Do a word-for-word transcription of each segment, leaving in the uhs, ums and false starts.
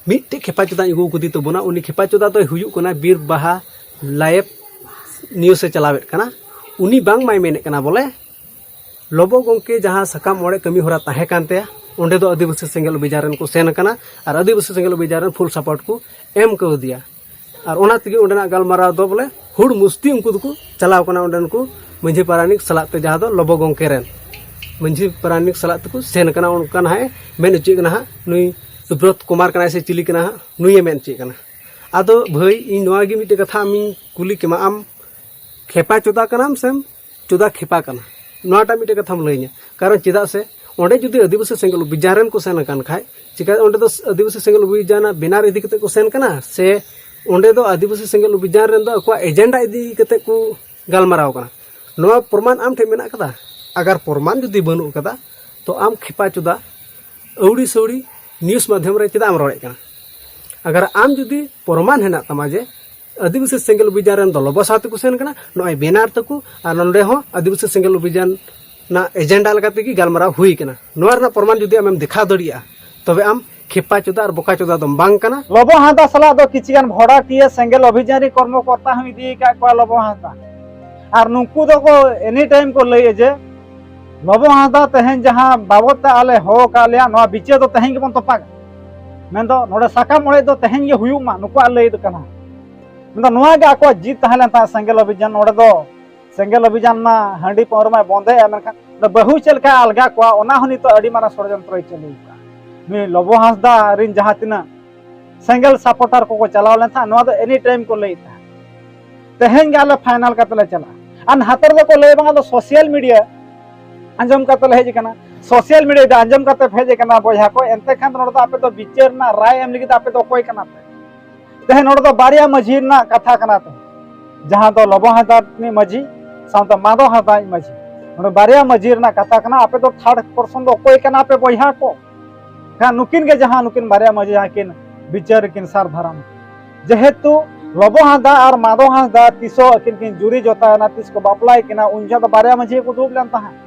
ᱢᱤᱫᱴᱮᱡ ᱠᱷᱮᱯᱟ ᱪᱚᱫᱟᱧ ᱟᱹᱜᱩ ᱠᱟᱫᱮ ᱛᱟᱵᱚᱱᱟ᱾ ᱩᱱᱤ ᱠᱷᱮᱯᱟ ᱪᱚᱫᱟ ᱫᱚᱭ ᱦᱩᱭᱩᱜ ᱠᱟᱱᱟ ᱵᱤᱨ ᱵᱟᱦᱟ ᱞᱟᱭᱤᱵᱷ ᱱᱤᱭᱩᱡᱽ ᱮ ᱪᱟᱞᱟᱣᱮᱫ ᱠᱟᱱᱟ᱾ ᱩᱱᱤ ᱵᱟᱝ ᱢᱟᱭ ᱢᱮᱱᱮᱫ ᱠᱟᱱᱟ ᱵᱚᱞᱮ ᱞᱚᱵᱚ ᱜᱚᱢᱠᱮ ᱡᱟᱦᱟᱸ ᱥᱟᱠᱟᱢ ᱚᱲᱮᱡ ᱠᱟᱹᱢᱤ ᱦᱚᱨᱟ ᱛᱟᱦᱮᱸ ᱠᱟᱱ ᱛᱟᱭᱟ, ᱚᱸᱰᱮ ᱫᱚ ᱟᱹᱫᱤᱵᱟᱹᱥᱤ ᱥᱮᱸᱜᱮᱞ ᱚᱵᱷᱤᱡᱟᱱ ᱨᱮᱱ ᱠᱚ ᱥᱮᱱ ᱟᱠᱟᱱᱟ ᱟᱨ ᱟᱹᱫᱤᱵᱟᱹᱥᱤ ᱥᱮᱸᱜᱮᱞ ᱚᱵᱷᱤᱡᱟᱱ ᱨᱮᱱ ᱯᱷᱩᱞ ᱥᱟᱯᱳᱨᱴ ᱠᱚ ᱮᱢ ᱠᱟᱣᱫᱮᱭᱟ᱾ ᱟᱨ ᱚᱱᱟ ᱛᱮᱜᱮ ᱚᱸᱰᱮᱱᱟᱜ ᱜᱟᱞᱢᱟᱨᱟᱣ ᱫᱚ ᱵᱚᱞᱮ ᱦᱩᱲ ᱢᱩᱥᱛᱤ ᱩᱱᱠᱩ ᱫᱚᱠᱚ ᱪᱟᱞᱟᱣ ᱠᱟᱱᱟ ᱚᱸᱰᱮᱱ ᱠᱚ ᱢᱟᱹᱡᱷᱤ ᱯᱟᱨᱟᱱᱤᱠ ᱥᱟᱞᱟᱜ ᱛᱮ, ᱡᱟᱦᱟᱸ ᱫᱚ ᱞᱚᱵᱚ ᱜᱚᱢᱠᱮ ᱨᱮᱱ ᱢᱟᱹᱡᱷᱤ ᱯᱟᱨᱟᱱᱤᱠ ᱥᱟᱞᱟᱜ ᱛᱮᱠᱚ ᱥᱮᱱ ᱠᱟᱱᱟ᱾ ᱚᱱᱠᱟ ᱱᱟᱦᱟᱜ ᱮ ᱢᱮᱱ ᱦᱚᱪᱚᱭᱮᱫ ᱠᱟᱱᱟ ᱦᱟᱸᱜ, ᱱᱩᱭ ᱥᱩᱵᱨᱚᱛ ᱠᱩᱢᱟᱨ ᱠᱟᱱᱟᱭ ᱥᱮ ᱪᱤᱞᱤ ᱠᱟᱱᱟ ᱦᱟᱸᱜ, ᱱᱩᱭᱮ ᱢᱮᱱ ᱦᱚᱪᱚᱭᱮᱫ ᱠᱟᱱᱟ᱾ ᱟᱫᱚ ᱵᱷᱟᱹᱭ, ᱤᱧ ᱱᱚᱣᱟ ᱜᱮ ᱢᱤᱫᱴᱮᱡ ᱠᱟᱛᱷᱟ ᱟᱢᱤᱧ ᱠᱩᱞᱤ ᱠᱮᱢᱟ, ᱟᱢ ᱠᱷᱮᱯᱟ ᱪᱚᱫᱟ ᱠᱟᱱᱟᱢ ᱥᱮᱢ ᱪᱚᱫᱟ ᱠᱷᱮᱯᱟ ᱠᱟᱱᱟ? ᱱᱚᱣᱟᱴᱟᱜ ᱢᱤᱫᱴᱮᱡ ᱠᱟᱛᱷᱟᱢ ᱞᱟᱹᱭᱟᱹᱧᱟ᱾ ᱠᱟᱨᱚᱱ ᱪᱮᱫᱟᱜ ᱥᱮ ᱚᱸᱰᱮ ᱡᱩᱫᱤ ᱟᱹᱫᱤᱵᱟᱹᱥᱤ ᱥᱮᱸᱜᱮᱞ ᱚᱵᱷᱤᱡᱟᱱ ᱨᱮᱱ ᱠᱚ ᱥᱮᱱ ᱟᱠᱟᱱ ᱠᱷᱟᱡ, ᱪᱤᱠᱟ ᱚᱸᱰᱮ ᱫᱚ ᱟᱹᱫᱤᱵᱟᱹᱥᱤ ᱥᱮᱸᱜᱮᱞ ᱚᱵᱷᱤᱡᱟᱱᱟᱜ ᱵᱮᱱᱟᱨ ᱤᱫᱤ ᱠᱟᱛᱮ ᱠᱚ ᱥᱮᱱ ᱠᱟᱱᱟ, ᱥᱮ ᱚᱸᱰᱮ ᱫᱚ ᱟᱹᱫᱤᱵᱟᱹᱥᱤ ᱥᱮᱸᱜᱮᱞ ᱚᱵᱷᱤᱡᱟᱱ ᱨᱮᱱ ᱫᱚ ᱟᱠᱚᱣᱟᱜ ᱮᱡᱮᱱᱰᱟ ᱤᱫᱤ ᱠᱟᱛᱮ ᱠᱚ ᱜᱟᱞᱢᱟᱨᱟᱣ ᱠᱟᱱᱟ? ᱱᱚᱣᱟ ᱯᱨᱚᱢᱟᱱ ᱟᱢ ᱴᱷᱮᱱ ᱢᱮᱱᱟᱜ ᱠᱟᱫᱟ? ᱟᱜᱟᱨ ᱯᱨᱚᱢᱟᱱ ᱡᱩᱫᱤ ᱵᱟᱹᱱᱩᱜ ᱠᱟᱫᱟ, ᱛᱚ ᱟᱢ ᱠᱷᱮᱯᱟ ᱪᱚᱫᱟ ᱟᱹᱣᱲᱤ ᱥᱟᱹᱣᱲᱤ ᱱᱤᱭᱩᱡᱽ ᱢᱟᱫᱽᱫᱷᱚᱢ ᱨᱮ ᱪᱮᱫᱟᱜ ᱮᱢ ᱨᱚᱲᱮᱫ ᱠᱟᱱᱟ? ᱟᱜᱟᱨ ᱟᱢ ᱡᱩᱫᱤ ᱯᱨᱚᱢᱟᱱ ᱦᱮᱱᱟᱜ ᱛᱟᱢᱟ ᱡᱮ ᱟᱹᱫᱤᱵᱟᱹᱥᱤ ᱥᱮᱸᱜᱮᱞ ᱚᱵᱷᱤᱡᱟᱱ ᱨᱮᱱ ᱫᱚ ᱞᱚᱵᱚ ᱥᱟᱶ ᱛᱮᱠᱚ ᱥᱮᱱ ᱠᱟᱱᱟ, ᱱᱚᱜᱼᱚᱭ ᱵᱮᱱᱟᱨ ᱛᱟᱠᱚ, ᱟᱨ ᱱᱚᱰᱮ ᱦᱚᱸ ᱟᱹᱫᱤᱵᱟᱹᱥᱤ ᱥᱮᱸᱜᱮᱞ ᱚᱵᱷᱤᱡᱟᱱ ᱨᱮᱱᱟᱜ ᱮᱡᱮᱱᱰᱟ ᱞᱮᱠᱟ ᱛᱮᱜᱮ ᱜᱟᱞᱢᱟᱨᱟᱣ ᱦᱩᱭ ᱠᱟᱱᱟ᱾ ᱱᱚᱣᱟ ᱨᱮᱱᱟᱜ ᱯᱨᱚᱢᱟᱱ ᱡᱩᱫᱤ ᱟᱢᱮᱢ ᱫᱮᱠᱷᱟᱣ ᱫᱟᱲᱮᱭᱟᱜᱼᱟ, ᱛᱚᱵᱮ ᱟᱢ ᱠᱷᱮᱯᱟ ᱪᱚᱫᱟ ᱟᱨ ᱵᱚᱠᱟ ᱪᱚᱫᱟ ᱫᱚᱢ ᱵᱟᱝ ᱠᱟᱱᱟ᱾ ᱞᱚᱵᱚ ᱦᱟᱸᱥᱫᱟ ᱥᱟᱞᱟᱜ ᱫᱚ ᱠᱤᱪᱷᱤ ᱜᱟᱱ ᱵᱷᱚᱲᱟᱴᱤᱭᱟᱹ ᱥᱮᱸᱜᱮᱞ ᱚᱵᱷᱤᱡᱟᱱ ᱨᱮᱱ ᱠᱚᱨᱢᱚᱠᱚᱨᱛᱟ ᱦᱚᱸ ᱤᱫᱤ ᱟᱠᱟᱫ ᱠᱚᱣᱟ ᱞᱚᱵᱚ ᱦᱟᱸᱥᱫᱟ᱾ ᱟᱨ ᱱᱩᱠᱩ ᱫᱚᱠᱚ ᱮᱱᱤ ᱴᱟᱭᱤᱢ ᱠᱚ ᱞᱟᱹᱭᱟ ᱡᱮ ᱞᱚᱵᱚ ᱦᱟᱸᱥᱫᱟ ᱛᱮᱦᱮᱧ ᱡᱟᱦᱟᱸ ᱵᱟᱵᱚᱫ ᱛᱮ ᱟᱞᱮ ᱦᱚᱦᱚ ᱟᱠᱟᱫ ᱞᱮᱭᱟ, ᱱᱚᱣᱟ ᱵᱤᱪᱟᱹᱨ ᱫᱚ ᱛᱮᱦᱮᱧ ᱜᱮᱵᱚᱱ ᱛᱚᱯᱟᱜᱟ᱾ ᱢᱮᱱᱫᱚ ᱱᱚᱰᱮ ᱥᱟᱠᱟᱢ ᱚᱲᱮᱡ ᱫᱚ ᱛᱮᱦᱮᱧ ᱜᱮ ᱦᱩᱭᱩᱜ ᱢᱟ, ᱱᱩᱠᱩᱣᱟᱜ ᱞᱟᱹᱭ ᱫᱚ ᱠᱟᱱᱟ᱾ ᱢᱮᱱᱫᱚ ᱱᱚᱣᱟ ᱜᱮ ᱟᱠᱚᱣᱟᱜ ᱡᱤᱫ ᱛᱟᱦᱮᱸ ᱞᱮᱱ ᱛᱟᱦᱮᱸᱫ ᱥᱮᱸᱜᱮᱞ ᱚᱵᱷᱤᱡᱟᱱ᱾ ᱱᱚᱰᱮ ᱫᱚ ᱥᱮᱸᱜᱮᱞ ᱚᱵᱷᱤᱡᱟᱱ ᱢᱟ ᱦᱟᱺᱰᱤ ᱯᱟᱹᱣᱨᱟᱹ ᱢᱟᱭ ᱵᱚᱱᱫᱮᱜᱼᱟ, ᱢᱮᱱᱠᱷᱟᱱ ᱱᱚᱰᱮ ᱵᱟᱹᱦᱩ ᱪᱮᱫ ᱞᱮᱠᱟᱭ ᱟᱞᱜᱟ ᱠᱚᱣᱟ, ᱚᱱᱟ ᱦᱚᱸ ᱱᱤᱛᱚᱜ ᱟᱹᱰᱤ ᱢᱟᱨᱟᱝ ᱥᱚᱲᱭᱚᱱᱛᱨᱚᱭ ᱪᱟᱹᱞᱩ ᱟᱠᱟᱫᱼᱟ᱾ ᱱᱩᱭ ᱞᱚᱵᱚ ᱦᱟᱸᱥᱫᱟ ᱨᱮᱱ ᱡᱟᱦᱟᱸ ᱛᱤᱱᱟᱹᱜ ᱥᱮᱸᱜᱮᱞ ᱥᱟᱯᱚᱨᱴᱟᱨ ᱠᱚᱠᱚ ᱪᱟᱞᱟᱣ ᱞᱮᱱ ᱛᱟᱦᱮᱸᱫ, ᱱᱚᱣᱟ ᱫᱚ ᱮᱱᱤ ᱴᱟᱭᱤᱢ ᱠᱚ ᱞᱟᱹᱭᱮᱫ ᱛᱟᱦᱮᱸᱫ, "ᱛᱮᱦᱮᱧ ᱜᱮ ᱟᱞᱮ ᱯᱷᱟᱭᱱᱟᱞ ᱠᱟᱛᱮ ᱞᱮ ᱪᱟᱞᱟᱜᱼᱟ᱾" ᱟᱨ ᱱᱟᱛᱮ ᱨᱮᱫᱚ ᱠᱚ ᱞᱟᱹᱭ ᱵᱟᱝ, ᱟᱫᱚ ᱥᱳᱥᱤᱭᱟᱞ ᱢᱤᱰᱤᱭᱟ ᱟᱸᱡᱚᱢ ᱠᱟᱛᱮ ᱞᱮ ᱦᱮᱡ ᱟᱠᱟᱱᱟ, ᱥᱳᱥᱤᱭᱟᱞ ᱢᱤᱰᱤᱭᱟ ᱫᱚ ᱟᱸᱡᱚᱢ ᱠᱟᱛᱮ ᱯᱮ ᱦᱮᱡ ᱟᱠᱟᱱᱟ ᱵᱚᱭᱦᱟ ᱠᱚ, ᱮᱱᱛᱮ ᱠᱷᱟᱱ ᱫᱚ ᱱᱚᱰᱮ ᱫᱚ ᱟᱯᱮ ᱫᱚ ᱵᱤᱪᱟᱹᱨ ᱨᱮᱱᱟᱜ ᱨᱟᱭ ᱮᱢ ᱞᱟᱹᱜᱤᱫ ᱟᱯᱮ ᱫᱚ ᱚᱠᱚᱭ ᱠᱟᱱᱟ ᱯᱮ? ᱛᱮᱦᱮᱧ ᱱᱚᱰᱮ ᱫᱚ ᱵᱟᱨᱭᱟ ᱢᱟᱹᱡᱷᱤ ᱨᱮᱱᱟᱜ ᱠᱟᱛᱷᱟ ᱠᱟᱱᱟ, ᱛᱮᱦᱮᱧ ᱡᱟᱦᱟᱸ ᱫᱚ ᱞᱚᱵᱚ ᱦᱟᱸᱥᱫᱟ ᱨᱤᱱᱤᱡ ᱢᱟᱹᱡᱷᱤ ᱥᱟᱶᱛᱮ ᱢᱟᱫᱚ ᱦᱟᱸᱥᱫᱟ ᱨᱤᱱᱤᱡ ᱢᱟᱹᱡᱷᱤ, ᱱᱚᱰᱮ ᱵᱟᱨᱭᱟ ᱢᱟᱹᱡᱷᱤ ᱨᱮᱱᱟᱜ ᱠᱟᱛᱷᱟ ᱠᱟᱱᱟ᱾ ᱟᱯᱮ ᱫᱚ ᱛᱷᱟᱨᱰ ᱯᱟᱨᱥᱚᱱ ᱫᱚ ᱚᱠᱚᱭ ᱠᱟᱱᱟ ᱯᱮ ᱵᱚᱭᱦᱟ ᱠᱚ? ᱠᱷᱟᱱ ᱱᱩᱠᱤᱱ ᱜᱮ ᱡᱟᱦᱟᱸ ᱱᱩᱠᱤᱱ ᱵᱟᱨᱭᱟ ᱢᱟᱹᱡᱷᱤ ᱡᱟᱦᱟᱸ ᱠᱤᱱ ᱵᱤᱪᱟᱹᱨ ᱨᱮᱠᱤᱱ ᱥᱟᱨ ᱫᱷᱟᱨᱟᱢ, ᱡᱮᱦᱮᱛᱩ ᱞᱚᱵᱚ ᱦᱟᱸᱥᱫᱟ ᱟᱨ ᱢᱟᱫᱚ ᱦᱟᱸᱥᱫᱟ ᱛᱤᱥᱚᱜ ᱟᱹᱠᱤᱱ ᱠᱤᱱ ᱡᱩᱨᱤ ᱡᱚᱛᱟᱭᱮᱱᱟ, ᱛᱤᱥ ᱠᱚ ᱵᱟᱯᱞᱟᱭ ᱠᱤᱱᱟ, ᱩᱱ ᱡᱚᱦᱚᱜ ᱫᱚ ᱵᱟᱨᱭᱟ ᱢᱟᱹᱡᱷᱤ ᱠᱚ ᱫᱩᱲᱩᱵ ᱞᱮᱱ ᱛᱟᱦᱮᱸᱫ᱾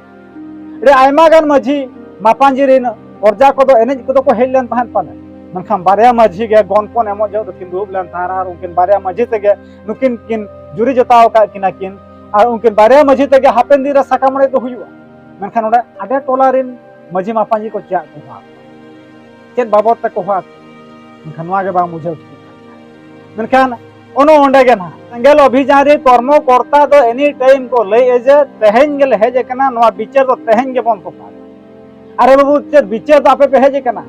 ᱟᱹᱰᱤ ᱟᱭᱢᱟ ᱜᱟᱱ ᱢᱟᱹᱡᱷᱤ ᱢᱟᱯᱟᱧᱡᱤ ᱨᱤᱱ ᱯᱨᱚᱡᱟ ᱠᱚᱫᱚ ᱮᱱᱮᱡ ᱠᱚᱫᱚ ᱠᱚ ᱦᱮᱡ ᱞᱮᱱ ᱛᱟᱦᱮᱸᱫ ᱯᱟᱞᱮ᱾ ᱢᱮᱱᱠᱷᱟᱱ ᱵᱟᱨᱭᱟ ᱢᱟᱹᱡᱷᱤ ᱜᱮ ᱜᱚᱱᱯᱚᱱ ᱮᱢᱚᱜ ᱡᱚᱦᱚᱜ ᱫᱚᱠᱤᱱ ᱫᱩᱲᱩᱵ ᱞᱮᱱ ᱛᱟᱦᱮᱸᱫ ᱟᱨ ᱩᱱᱠᱤᱱ ᱵᱟᱨᱭᱟ ᱢᱟᱹᱡᱷᱤ ᱛᱮᱜᱮ ᱱᱩᱠᱤᱱ ᱠᱤᱱ ᱡᱩᱨᱤ ᱡᱚᱛᱟᱣ ᱟᱠᱟᱫ ᱠᱤᱱᱟ ᱠᱤᱱ᱾ ᱟᱨ ᱩᱱᱠᱤᱱ ᱵᱟᱨᱭᱟ ᱢᱟᱹᱡᱷᱤ ᱛᱮᱜᱮ ᱦᱟᱯᱮᱱ ᱫᱤᱱ ᱨᱮ ᱥᱟᱠᱟᱢ ᱚᱲᱮᱡ ᱫᱚ ᱦᱩᱭᱩᱜᱼᱟ᱾ ᱢᱮᱱᱠᱷᱟᱱ ᱱᱚᱰᱮ ᱟᱰᱮ ᱴᱚᱞᱟ ᱨᱮᱱ ᱢᱟᱹᱡᱷᱤ ᱢᱟᱯᱟᱧᱡᱤ ᱠᱚ ᱪᱮᱫ ᱠᱚ ᱦᱚᱦᱚ ᱟᱠᱚᱣᱟ? ᱪᱮᱫ ᱵᱟᱵᱚᱫ ᱛᱮᱠᱚ ᱦᱚᱦᱚ ᱟᱠᱚᱣᱟ? ᱢᱮᱱᱠᱷᱟᱱ ᱱᱚᱣᱟ ᱜᱮ ᱵᱟᱝ ᱵᱩᱡᱷᱟᱹᱣ ᱴᱷᱤᱠ ᱠᱟᱱᱟ᱾ ᱢᱮᱱᱠᱷᱟᱱ ᱚᱱᱮ ᱚᱸᱰᱮ ᱜᱮ ᱱᱟᱦᱟᱜ ᱥᱮᱸᱜᱮᱞ ᱚᱵᱷᱤᱡᱟᱱ ᱨᱮ ᱠᱚᱨᱢᱚ ᱠᱚᱨᱛᱟ ᱫᱚ ᱮᱱᱤ ᱴᱟᱭᱤᱢ ᱠᱚ ᱞᱟᱹᱭᱮᱫᱼᱟ ᱡᱮ ᱛᱮᱦᱮᱧ ᱜᱮᱞᱮ ᱦᱮᱡ ᱟᱠᱟᱱᱟ, ᱱᱚᱣᱟ ᱵᱤᱪᱟᱹᱨ ᱫᱚ ᱛᱮᱦᱮᱧ ᱜᱮᱵᱚᱱ ᱛᱚᱯᱟᱜᱟ᱾ ᱟᱨᱮ ᱵᱟᱹᱵᱩ, ᱪᱮᱫ ᱵᱤᱪᱟᱹᱨ ᱫᱚ ᱟᱯᱮ ᱯᱮ ᱦᱮᱡ ᱟᱠᱟᱱᱟ?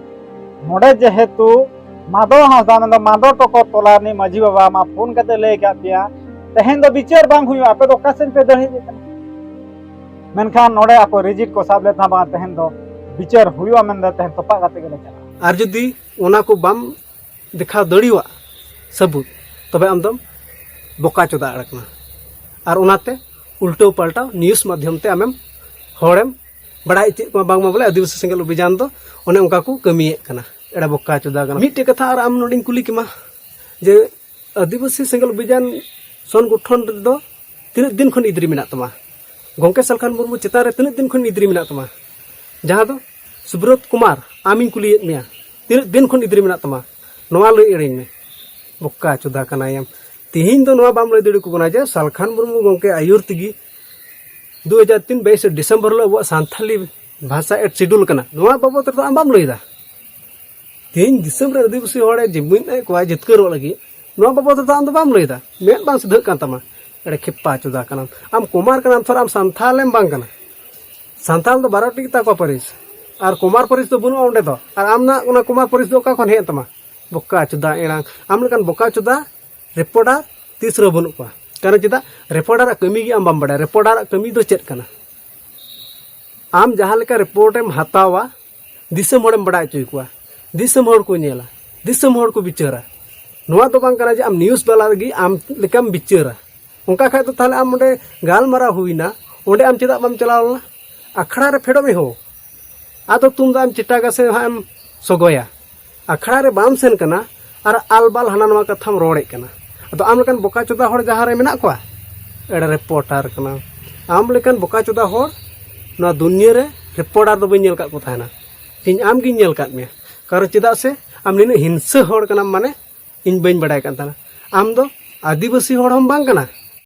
ᱱᱚᱰᱮ ᱡᱮᱦᱮᱛᱩ ᱢᱟᱫᱚ ᱦᱟᱸᱥᱫᱟ, ᱢᱮᱱᱫᱚ ᱢᱟᱫᱚ ᱴᱚᱠᱚᱨ ᱴᱚᱞᱟ ᱨᱤᱱᱤᱡ ᱢᱟᱹᱡᱷᱤ ᱵᱟᱵᱟ ᱢᱟ ᱯᱷᱳᱱ ᱠᱟᱛᱮ ᱞᱟᱹᱭ ᱟᱠᱟᱫ ᱯᱮᱭᱟ, ᱛᱮᱦᱮᱧ ᱫᱚ ᱵᱤᱪᱟᱹᱨ ᱵᱟᱝ ᱦᱩᱭᱩᱜᱼᱟ, ᱟᱯᱮ ᱫᱚ ᱚᱠᱟ ᱥᱮᱫ ᱯᱮ ᱫᱟᱹᱲ ᱦᱮᱡ ᱟᱠᱟᱱᱟ? ᱢᱮᱱᱠᱷᱟᱱ ᱱᱚᱰᱮ ᱟᱠᱚ ᱨᱤᱡᱤᱴ ᱠᱚ ᱥᱟᱵ ᱞᱮᱫ ᱛᱟᱦᱮᱸ, ᱵᱟᱝ, ᱛᱮᱦᱮᱧ ᱫᱚ ᱵᱤᱪᱟᱹᱨ ᱦᱩᱭᱩᱜᱼᱟ ᱢᱮᱱᱫᱟ, ᱛᱮᱦᱮᱧ ᱛᱚᱯᱟᱜ ᱠᱟᱛᱮ ᱜᱮᱞᱮ ᱪᱟᱞᱟᱜᱼᱟ᱾ ᱟᱨ ᱡᱩᱫᱤ ᱚᱱᱟ ᱠᱚ ᱵᱟᱢ ᱫᱮᱠᱷᱟᱣ ᱫᱟᱲᱮᱭᱟᱜ ᱥᱟᱹᱵᱩᱛ, ᱛᱚᱵᱮ ᱟᱢ ᱫᱚᱢ ᱵᱚᱠᱟ ᱪᱚᱫᱟ ᱟᱲ ᱠᱟᱱᱟ᱾ ᱟᱨ ᱚᱱᱟᱛᱮ ᱩᱞᱴᱟᱹᱣ ᱯᱟᱞᱴᱟᱣ ᱱᱤᱭᱩᱡᱽ ᱢᱟᱫᱽᱫᱷᱚᱢ ᱛᱮ ᱟᱢᱮᱢ ᱦᱚᱲᱮᱢ ᱵᱟᱲᱟᱭ ᱦᱚᱪᱚᱭᱮᱫ ᱠᱚᱣᱟ ᱵᱟᱝᱢᱟ ᱵᱚᱞᱮ ᱟᱹᱫᱤᱵᱟᱹᱥᱤ ᱥᱮᱸᱜᱮᱞ ᱚᱵᱷᱤᱡᱟᱱ ᱫᱚ ᱚᱱᱮ ᱚᱱᱠᱟ ᱠᱚ ᱠᱟᱹᱢᱤᱭᱮᱫ ᱠᱟᱱᱟ᱾ ᱮᱲᱮ ᱵᱚᱠᱟ ᱪᱚᱫᱟ ᱠᱟᱱᱟ᱾ ᱢᱤᱫᱴᱮᱡ ᱠᱟᱛᱷᱟ ᱟᱨ ᱟᱢ ᱱᱚᱰᱮᱧ ᱠᱩᱞᱤ ᱠᱮᱢᱟ ᱡᱮ ᱟᱹᱫᱤᱵᱟᱹᱥᱤ ᱥᱮᱸᱜᱮᱞ ᱚᱵᱷᱤᱡᱟᱱ ᱥᱚᱝᱜᱚᱴᱷᱚᱱ ᱨᱮᱫᱚ ᱛᱤᱱᱟᱹᱜ ᱫᱤᱱ ᱠᱷᱚᱱ ᱤᱫᱨᱤ ᱢᱮᱱᱟᱜ ᱛᱟᱢᱟ? ᱜᱚᱢᱠᱮ ᱥᱟᱞᱠᱷᱟᱱ ᱢᱩᱨᱢᱩ ᱪᱮᱛᱟᱱ ᱨᱮ ᱛᱤᱱᱟᱹᱜ ᱫᱤᱱ ᱠᱷᱚᱱ ᱤᱫᱨᱤ ᱢᱮᱱᱟᱜ ᱛᱟᱢᱟ? ᱡᱟᱦᱟᱸ ᱫᱚ ᱥᱩᱵᱨᱚᱛ ᱠᱩᱢᱟᱨ, ᱟᱢᱤᱧ ᱠᱩᱞᱤᱭᱮᱫ ᱢᱮᱭᱟ, ᱛᱤᱱᱟᱹᱜ ᱫᱤᱱ ᱠᱷᱚᱱ ᱤᱫᱨᱤ ᱢᱮᱱᱟᱜ ᱛᱟᱢᱟ? ᱱᱚᱣᱟ ᱞᱟᱹᱭ ᱟᱹᱲᱤᱧ ᱢᱮ᱾ ᱵᱚᱠᱟ ᱪᱚᱫᱟ ᱠᱟᱱᱟᱭᱮᱢ᱾ ᱛᱤᱦᱤᱧ ᱫᱚ ᱱᱚᱣᱟ ᱵᱟᱢ ᱞᱟᱹᱭ ᱫᱟᱲᱮ ᱟᱠᱚ ᱠᱟᱱᱟ ᱡᱮ ᱥᱟᱞᱠᱷᱟᱱ ᱢᱩᱨᱢᱩ ᱜᱚᱢᱠᱮ ᱟᱹᱭᱩᱨ ᱛᱮᱜᱮ ᱫᱩ ᱦᱟᱡᱟᱨ ᱛᱤᱱ ᱵᱟᱭᱤᱥᱮ ᱰᱤᱥᱮᱢᱵᱚᱨ ᱦᱤᱞᱳᱜ ᱟᱵᱚᱣᱟᱜ ᱥᱟᱱᱛᱷᱟᱞᱤ ᱵᱷᱟᱥᱟ ᱮᱠᱴ ᱥᱤᱰᱩᱞ ᱠᱟᱱᱟ᱾ ᱱᱚᱣᱟ ᱵᱟᱵᱚᱫ ᱨᱮᱫᱚ ᱟᱢ ᱵᱟᱢ ᱞᱟᱹᱭᱫᱟ᱾ ᱛᱮᱦᱮᱧ ᱫᱤᱥᱚᱢ ᱨᱮ ᱟᱹᱫᱤᱵᱟᱹᱥᱤ ᱦᱚᱲᱮ ᱡᱤᱢᱟᱹᱭᱮᱫ ᱠᱚᱣᱟ ᱡᱤᱛᱠᱟᱹᱨᱚᱜ ᱞᱟᱹᱜᱤᱫ, ᱱᱚᱣᱟ ᱵᱟᱵᱚᱫ ᱛᱮᱫᱚ ᱟᱢ ᱫᱚ ᱵᱟᱢ ᱞᱟᱹᱭᱫᱟ᱾ ᱢᱮᱫ ᱵᱟᱝ ᱥᱤᱫᱷᱟᱹᱜ ᱠᱟᱱ ᱛᱟᱢᱟ᱾ ᱮᱲᱮ ᱠᱷᱮᱯᱟ ᱪᱚᱫᱟ ᱠᱟᱱᱟᱢ᱾ ᱟᱢ ᱠᱩᱢᱟᱨ ᱠᱟᱱᱟᱢ, ᱛᱷᱚᱨ ᱟᱢ ᱥᱟᱱᱛᱷᱟᱞᱮᱢ ᱵᱟᱝ ᱠᱟᱱᱟ᱾ ᱥᱟᱱᱛᱟᱞ ᱫᱚ ᱵᱟᱨᱚᱴᱤ ᱜᱮᱛᱟ ᱠᱚᱣᱟ ᱯᱟᱹᱨᱤᱥ, ᱟᱨ ᱠᱩᱢᱟᱨ ᱯᱟᱹᱨᱤᱥ ᱫᱚ ᱵᱟᱹᱱᱩᱜᱼᱟ ᱚᱸᱰᱮ ᱫᱚ᱾ ᱟᱨ ᱟᱢ ᱱᱟᱜ ᱚᱱᱟ ᱠᱩᱢᱟᱨ ᱯᱟᱹᱨᱤᱥ ᱫᱚ ᱚᱠᱟ ᱠᱷᱚᱱ ᱦᱮᱡ ᱮᱱ ᱛᱟᱢᱟ? ᱵᱚᱠᱟ ᱪᱚᱫᱟ ᱮᱲᱟᱝ᱾ ᱟᱢ ᱞᱮᱠᱟᱱ ᱵᱚᱠᱟ ᱪᱚᱫᱟ ᱨᱤᱯᱳᱨᱴᱟᱨ ᱛᱤᱥ ᱨᱮᱦᱚᱸ ᱵᱟᱹᱱᱩᱜ ᱠᱚᱣᱟ᱾ ᱠᱟᱨᱚᱱ ᱪᱮᱫᱟᱜ? ᱨᱤᱯᱳᱨᱴᱟᱨᱟᱜ ᱠᱟᱹᱢᱤ ᱜᱮ ᱟᱢ ᱵᱟᱢ ᱵᱟᱲᱟᱭᱟ᱾ ᱨᱤᱯᱳᱨᱴᱟᱨᱟᱜ ᱠᱟᱹᱢᱤ ᱫᱚ ᱪᱮᱫ ᱠᱟᱱᱟ? ᱟᱢ ᱡᱟᱦᱟᱸ ᱞᱮᱠᱟ ᱨᱤᱯᱳᱨᱴ ᱮᱢ ᱦᱟᱛᱟᱣᱟ, ᱫᱤᱥᱚᱢ ᱦᱚᱲᱮᱢ ᱵᱟᱲᱟᱭ ᱦᱚᱪᱚ ᱠᱚᱣᱟ, ᱫᱤᱥᱚᱢ ᱦᱚᱲ ᱠᱚ ᱧᱮᱞᱟ, ᱫᱤᱥᱚᱢ ᱦᱚᱲ ᱠᱚ ᱵᱤᱪᱟᱹᱨᱟ᱾ ᱱᱚᱣᱟ ᱫᱚ ᱵᱟᱝ ᱠᱟᱱᱟ ᱡᱮ ᱟᱢ ᱱᱤᱭᱩᱡᱽ ᱵᱟᱞᱟ ᱨᱮᱜᱮ ᱟᱢ ᱞᱮᱠᱟᱢ ᱵᱤᱪᱟᱹᱨᱟ᱾ ᱚᱱᱠᱟ ᱠᱷᱟᱡ ᱫᱚ ᱛᱟᱦᱞᱮ ᱟᱢ ᱚᱸᱰᱮ ᱜᱟᱞᱢᱟᱨᱟᱣ ᱦᱩᱭᱱᱟ, ᱚᱸᱰᱮ ᱟᱢ ᱪᱮᱫᱟᱜ ᱵᱟᱢ ᱪᱟᱞᱟᱣ ᱞᱮᱱᱟ? ᱟᱠᱷᱲᱟ ᱨᱮ ᱯᱷᱮᱰᱚᱜ ᱢᱮ ᱦᱳ᱾ ᱟᱫᱚ ᱛᱩᱢᱫᱟᱜ ᱮᱢ ᱪᱮᱴᱟᱜᱟ ᱥᱮ ᱦᱟᱸᱜ ᱮᱢ ᱥᱚᱜᱚᱭᱟ? ᱟᱠᱷᱲᱟ ᱨᱮ ᱵᱟᱢ ᱥᱮᱱ ᱠᱟᱱᱟ ᱟᱨ ᱟᱞᱵᱟᱞ ᱦᱟᱱᱟ ᱱᱚᱣᱟ ᱠᱟᱛᱷᱟᱢ ᱨᱚᱲᱮᱫ ᱠᱟᱱᱟ᱾ ᱟᱫᱚ ᱟᱢ ᱞᱮᱠᱟᱱ ᱵᱚᱠᱟ ᱪᱚᱫᱟ ᱦᱚᱲ ᱡᱟᱦᱟᱸ ᱨᱮ ᱢᱮᱱᱟᱜ ᱠᱚᱣᱟ, ᱮᱲᱮ ᱨᱤᱯᱳᱨᱴᱟᱨ ᱠᱟᱱᱟ᱾ ᱟᱢ ᱞᱮᱠᱟᱱ ᱵᱚᱠᱟ ᱪᱚᱫᱟ ᱦᱚᱲ ᱱᱚᱣᱟ ᱫᱩᱱᱭᱟᱹ ᱨᱮ ᱨᱤᱯᱳᱨᱴᱟᱨ ᱫᱚ ᱵᱟᱹᱧ ᱧᱮᱞ ᱟᱠᱟᱫ ᱠᱚ ᱛᱟᱦᱮᱱᱟ᱾ ᱤᱧ ᱟᱢ ᱜᱤᱧ ᱧᱮᱞ ᱟᱠᱟᱫ ᱢᱮᱭᱟ᱾ ᱠᱟᱨᱚᱱ ᱪᱮᱫᱟᱜ ᱥᱮ ᱟᱢ ᱱᱤᱱᱟᱹᱜ ᱦᱤᱝᱥᱟᱹ ᱦᱚᱲ ᱠᱟᱱᱟᱢ, ᱢᱟᱱᱮ ᱤᱧ ᱵᱟᱹᱧ ᱵᱟᱰᱟᱭ ᱠᱟᱱ ᱛᱟᱦᱮᱱᱟ᱾ ᱟᱢ ᱫᱚ ᱟᱹᱫᱤᱵᱟᱹᱥᱤ ᱦᱚᱲ ᱦᱚᱸᱢ ᱵᱟᱝ ᱠᱟᱱᱟ,